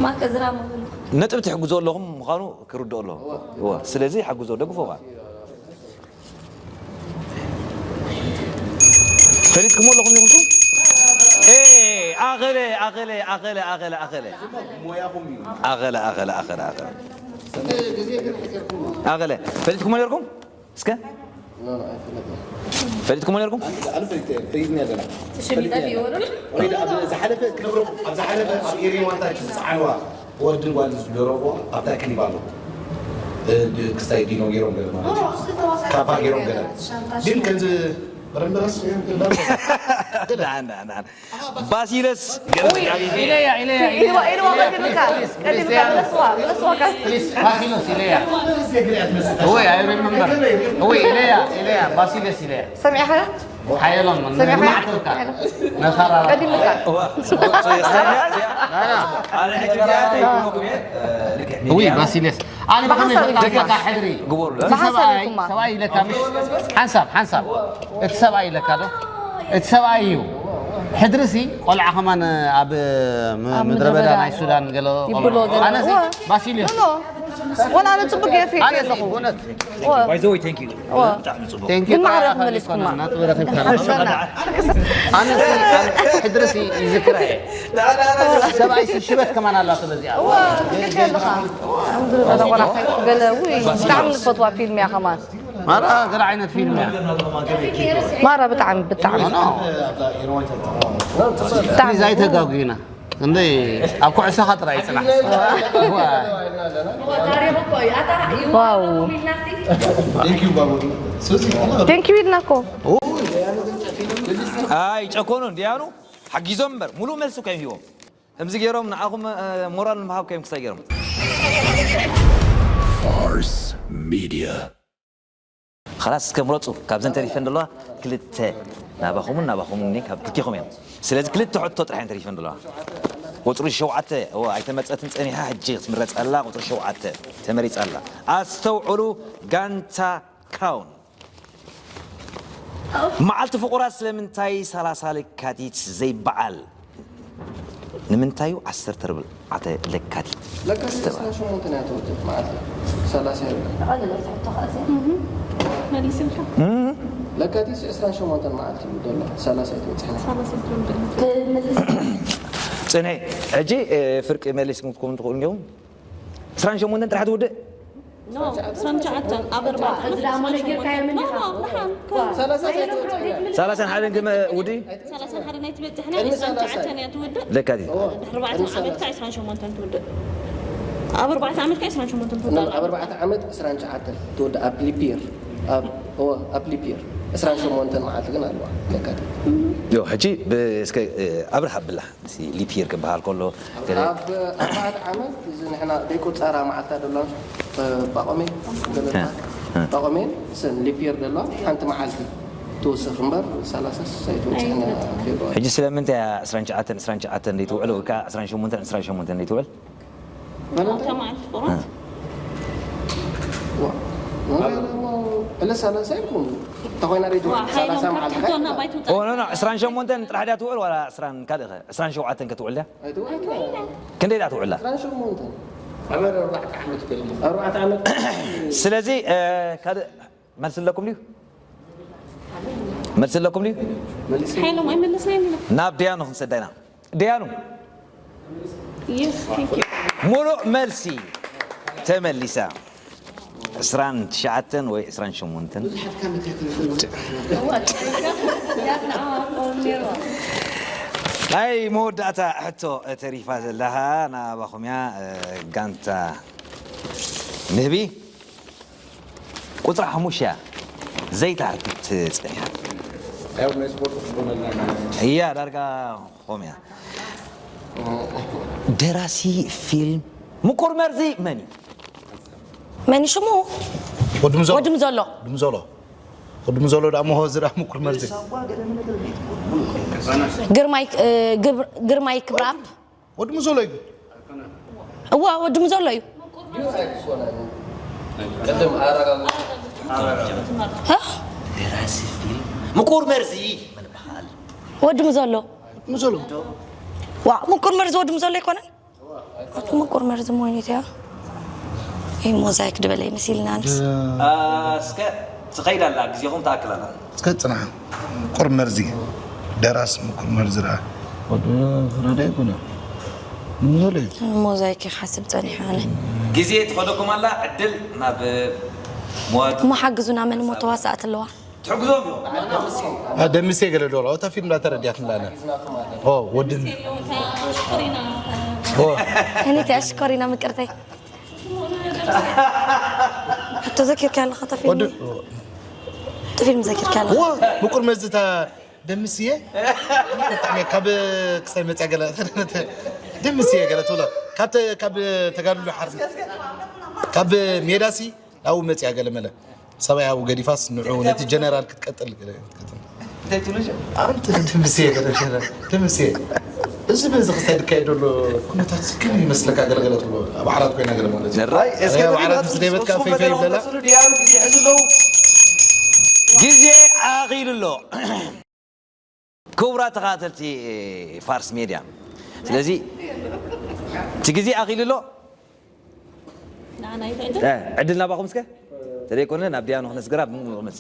ማክ እዝራ ምበሉ። ነጥቢ ትሕግዞ ኣለኹም ምዃኑ ክርድኦ ኣለዎ። እዎ፣ ስለዚ ሓግዞ፣ ደግፎ ኸዓ። ፈሊጥኩሞ ኣለኹም ኢኹም? ኤ፣ ኣኸለ፣ ኣኸለ፣ ኣኸለ፣ ኣኸለ፣ ኣኸለ። ሞያኹም እዩ። ኣኸለ፣ ኣኸለ፣ ኣኸለ፣ ኣኸለ። ኣኸለ፣ ፈሊጥኩሞ ነርኩም? እስከ? ኖ፣ ኖ፣ ኣይፈለጥኩ። ፈሊጥኩሞ ነርኩም? ኣነ፣ ኣነ ፈሊጠ፣ ፈሊጥኒ ኣለና። ሽም ይጠፍእ ይበሉ። ወይ ደኣ ኣብ ዝሓለፈ ክነግረኩም፣ ኣብ ዝሓለፈ ኣብ ኤሪ ዋንታ ዝጸዓንዋ ወድን ጓል ዝደረቦ ኣብታ ክሊፕ ኣሎ። እ፣ ድ-፣ ክስታይ ዲኖ ገይሮም ገለ ማለት እዩ። ካፓ ገይሮም ገለ። ግን ከምዚ በረምበረስ እዮም ገለ። ደሓን፣ ደሓን፣ ደሓን። ባሲለስ ገለ ውይ፣ ኢለያ፣ ኢለያ፣ ኢልዋ፣ ኢለያ። ኢልዋ፣ ቀዲምካ፣ ቀዲምካ፣ ብለስዋ፣ ብለስዋ፣ ካ- ፕሊስ፣ ባሲለስ ኢለያ። ውይ፣ I remember። ውይ፣ ኢለያ፣ ኢለያ፣ ባሲለስ ኢለያ። ሰሚዕኻ? ሓየሎም፣ ሰሚዕኻ? ንማዕተብካ። ነፋራ። ቀዲምካ። እዋ፣ ጽቡቅ፣ ጽቡቅ። ና፣ ና። ኣነ ሕጂ እዚኣ ተይኮንኩ እየ፣ እ፣ ልክዕ ውይ፣ ሚድያ። ባሲለስ። ኣነ ብኸመይ ብሓሳብ ፈጣሪካ ይግባእ። ሕድሪ? ግበሩ። እቲ ብሓሳብ ሰብኣይ፣ ይኩማ። ሰብኣይ ኢለካ ምሽ? ሓንሳብ፣ ሓንሳብ። እቲ ሰብኣይ ኢለካ ዶ? እቲ ሰብኣይ እዩ። ሕድሪሲ ቆልዓ ከማን ኣብ ም-፣ ኣብ ምድረ ምድረ በዳ በዳ ናይ ሱዳን ገለ ይብሎ ቆልዓ። ገለ። ኣነሲ እዋ። ባሲልዮስ። ኖ፣ ኖ። ወላ ኣነ ጽቡቅ ገይረ ኣነሲ ይፈልጥ ኣለኹ። እውነት። እዋ። By the way, thank you። እዋ። ብጣዕሚ ጽቡቅ። Thank you ግን ማዕረ ጥራሕ ክመልስኩማ። ኣይኮነን፣ ናጽብ ረኺብካ። ኣነሲ ኣብ ሕድሪሲ ይዝክራ እየ። ሰብኣይሲ ሽበት ከማን ኣላቶ በዚኣ። እዋ፣ ትክክል ኣለኻ። ኣብ ምድረ በዳ ቆልዓ ገለ፣ ውይ፣ ብጣዕሚ ንፈትዋ ፊልም እያ ከማን። ማራ ገለ ዓይነት ፊልም እያ። ማራ ብጣዕሚ፣ ብጣዕሚ። ኖ፣ ኖ። ብጣዕሚ። ፕሊዝ ኣይተጋጉዩና። እንደ ኣብ ኩዕሶኻ ጥራይ ይጽናሕ። ዋው። Thank you ኢልና እኮ። ኣይ ጨኮኑ እንዲያኑ ሓጊዞም እምበር ሙሉእ መልሲ እኮ እዮም ሂቦም። ከምዚ ገይሮም ንዓኹም፣ እ፣ ሞራል ንምሃብ ከዮም ክሳይ ገይሮም። Fars Media። ኸላስ እስከ ምረፁ፣ ካብዘን ተሪፈን ዘለዋ ክልተ ናባኹምን ናባኹምን እኔ ካብ ክልቴኹም እዮም። ስለዚ ክልተ ሕቶ ጥራሕ እየን ተሪፈን ዘለዋ። ቁፅሪ ሸውዓተ፣ እወ፣ ኣይተመፀትን ፀኒሓ፣ ሕጂ ክትምረፅ ኣላ። ቁፅሪ ሸውዓተ ተመሪፃ ኣላ። ኣስተውዕሉ፣ ጋንታ ክራውን። መዓልቲ ፍቑራት ስለምንታይ ሰላሳ ለካቲት ዘይበዓል? ንምንታዩ ዓሰርተ ኣርባዕተ ለካቲት ለካቲት ዝተባህለ? ዕስራን ሸሞንተን እያ ትወድእ መዓልቲ። ሰላሳ የብላ። መሊስልካ። እም? ለካቲት ዕስራን ሸሞንተን መዓልቲ እዩ ዘሎ። ሰላሳ ኣይትበጽሕን። ሰላሳ ኣይትበጽሕን። ጽንሒ። ሕጂ፣ እ፣ ፍርቂ መሊስኩም ትኾኑ ትኽእሉ እንዲኹም። ዕስራን ሸሞንተን ጥራሕ ትውድእ? ኖ፣ ዕስራን ትሽዓተን ኣብ ኣርባዕተ ዓመት ዕስራን ሸሞንተን። ኖ፣ ኖ፣ ደሓን፣ ከም ሰላሳ ሰላሳን ሓደን ግመ ውዲ? ሰላሳን ሓደን ኣይትበጽሕን፣ ዕስራን ትሽዓተን እያ ትውድእ። ለካቲት። ድሕሪ ኣርባዕተ ዓመት ከኣ ዕስራን ሸሞንተን ትውድእ። ኣብ ኣርባዕተ ዓመት ከኣ ዕስራን ሸሞንተን ትውድእ። ኣብ ኣርባዕተ ዓመት ዕስራን ትሽዓተን ትውድእ ኣብ ሊፕ ይር። ኣብ፣ እወ፣ ኣብ ሊፕ ይር። ዕስራን ሸሞንተን መዓልቲ ግን ኣለዋ፣ ለካቲት። ዮ፣ ሕጂ ብ-፣ እስከ፣ እ፣ ኣብርሃ ብላ። ሊፕ ይር ክበሃል ከሎ ገለ ኣብ ኣርባዕተ ዓመት እዚ ንሕና ደይቁጸራ መዓልታ ደሎ ጳቆሜን ገለ እ፣ እ። ጳቆሜን ስን ሊፕ ይር ደሎ ሓንቲ መዓልቲ ትውስኽ እምበር ሰላሳ ኣይትወጽእን እያ ፌብሩዋሪ። ሕጂ ስለምንታይ እያ ዕስራን ትሽዓተን ዕስራን ትሽዓተን ዘይትውዕል ወይ ከዓ ዕስራን ሸሞንተን ዕስራን ሸሞንተን ዘይትውዕል? ቫለንታይን? መዓልቲ ፍቑራት? ዋ፣ ዕለት ሰላሳ ይኩን ተኾይና ሬድዮ ዋ፣ ሰላሳ ሓይሎም መዓልቲ ክትሕቶና ባይትውፅእ። ኦ፣ ኖ፣ ኖ፣ ዕስራን ሸሞንተን ጥራሕ ድያ ትውዕል ዋላ ዕስራን ካልእ ኸ? ዕስራን ሸውዓተን ክትውዕል ድያ? ኣይትውዕልን። ኣይትውዕልን። ክንደይ ድኣ ትውዕላ? ዕስራን ሸሞንተን። ኣበር ኣርባዕተ ዓመት ከይዱ። ኣርባዕተ ዓመት። ስለዚ፣ እ፣ ካልእ መልሲ ኣለኩም ድዩ? መልሲ ኣለኩም ድዩ? ሓይሎም ኣይመለስናዮን ኢና። ናብ ደያኑ ክንሰዳ ኢና። ደያኑ። Yes, thank you። ሙሉእ መልሲ ተመሊሳ። ዕስራን ትሽዓተን ወይ ዕስራን ሸሞንተን? ብዙሓት ካመታት ንኽንብል። ናይ መወዳእታ ሕቶ ተሪፋ ዘለኻ ናባኹም እያ፣ እ፣ ጋንታ ንህቢ። ቁጽሪ ሓሙሽተ እያ ዘይትሃርትት ጸኒሓ። ያው ናይ ስፖርት ክትኮነልና እያ ዳርጋ ኾም እያ። ደራሲ ፊልም ምቁር መርዚ መን እዩ? መን እዩ ሽሙ? ወዲ ምዘሎ። ወዲ ምዘሎ። ወዲ ምዘሎ። ወዲ ምዘሎ ደኣ እሞ እዚ ደኣ ምቁር መርዚ። ግርማይ፣ እ፣ ግብር-፣ ግርማይ ክብራብ። ወዲ ምዘሎ እዩ። እዋ፣ ወዲ ምዘሎ እዩ። ቅድም ኣረጋግጡ። እ? ደራሲ ፊልም ምቁር መርዚ መን ይበሃል? ወዲ ምዘሎ። ምዘሎ። ዋ፣ ምቁር መርዚ ወዲ ምዘሎ ኣይኮነን? ወዲ ምቁር መርዚ ሞይኒት እያ። ይህ ሞዛይክ ድበለ ይመስልና ንስ። እ፣ እስከ ትኸይድ ኣላ፣ ግዜኹም ትኣክል ኣላ። እስከ ጽንሓ። ምቁር መርዚ። ደራሲ ምቁር መርዚ ደኣ። ወዲ ፍረደ ኣይኮነ። ምዘሎ እዩ። ሞዛይክ ይሓስብ ጸኒሐ ኣነ። ግዜ ትኸደኩም ኣላ፣ ዕድል ናብ መዋቲ። እሞ ሓግዙና፣ መን እሞ ተዋሳእቲ ኣለዋ? ትሕግዞም እዮም። አ፣ ደምሴ ገለ ዶ? እታ ፊልም ዳ ተረዲያት ንላነ። ኦ፣ ወዲ። ኦ። እኔ ተያሽ ኮሪና ምቅርተይ። ተዘኪርካ ኣለኻ እታ ፊልም? ወዲ። እታ ፊልም ዘኪርካ ኣለኻ? ኦ፣ ምቁር መዝታ ደምስየ። ካብ ክሳይ መጽያ ገለ። ደምስየ ገለ ትብሎ። ካብ ተ-፣ ካብ ተጋድሎ ሓርነት። ካብ ሜዳሲ ናብኡ መጽያ ገለ መለ። ሰብኣይ ኣብኡ ገዲፋስ ንዑ ነቲ ጀነራል ክትቀጥል ገለ ክትቀጥል። እንታይ ትብሉ? ኣንተ ደምስየ ገለ ጀነራል፣ ደምስየ። እዚ በዚ ክሳይ ዝካየድ ዘሎ ኩነታት ግን ይመስለካ ገለ ገለ ትብሎ። ኣብ ዓራት ኮይና ገለ ማለት እዩ። ራይ፣ እስከ ኣብ ዓራት ምስ ደይበትካ ፈይፈይ ይብለላ። ግዜ ኣኺሉ ኣሎ። ክቡራት ተኸታተልቲ ፋርስ ሜድያ፣ ስለዚ እቲ ግዜ ኣኺሉ ኣሎ። ንዓና ይትዕድል? እ፣ ዕድል ናባኹም እስከ። ተደይኮነ ናብ ዲያኑ ክነስግራ ብምሉእ መልሲ።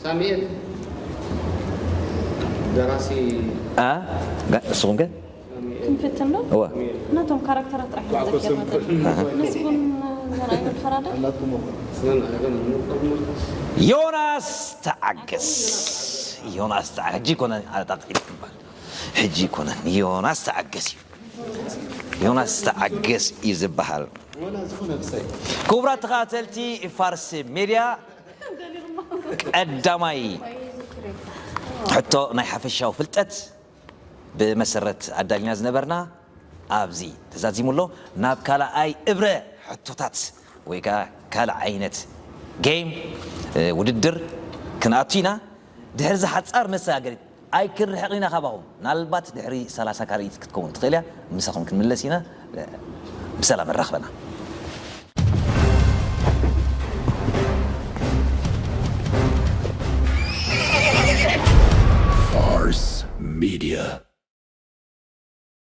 ሳሙኤል ደራሲ። ኣ፣ ጋ-፣ ንስኹም ከ? ክንፍትን ዶ? እወ። ነቶም ካራክተራት ጥራሕ ኢና ዘኪርና ዘለና። ኣሃ። ንስኹም ዘርኣይ ወልፈራደ? ዮናስ ተዓገስ። ዮናስ ተዓ-፣ ሕጂ ይኮነን ኣጣቂት ትባል። ሕጂ ይኮነን። ዮናስ ተዓገስ እዩ። ዮናስ ተዓገስ እዩ ዝበሃል። ክቡራት ተኸታተልቲ ፋርስ ሜድያ፣ ቀዳማይ ሕቶ ናይ ሓፈሻዊ ፍልጠት ብመሰረት ኣዳሊና ዝነበርና ኣብዚ ተዛዚሙ ኣሎ። ናብ ካልኣይ እብረ ሕቶታት ወይ ከዓ ካልእ ዓይነት ጌም፣ እ፣ ውድድር ክንኣቱ ኢና። ድሕሪ እዚ ሓጻር መሰጋገሪት ኣይክንርሕቕ ኢና ካባኹም። ምናልባት ድሕሪ ሰላሳ ካልኢት ክትከውን ትኽእል እያ። ምሳኹም ክንምለስ ኢና። እ፣ ብሰላም ኣራኽበና።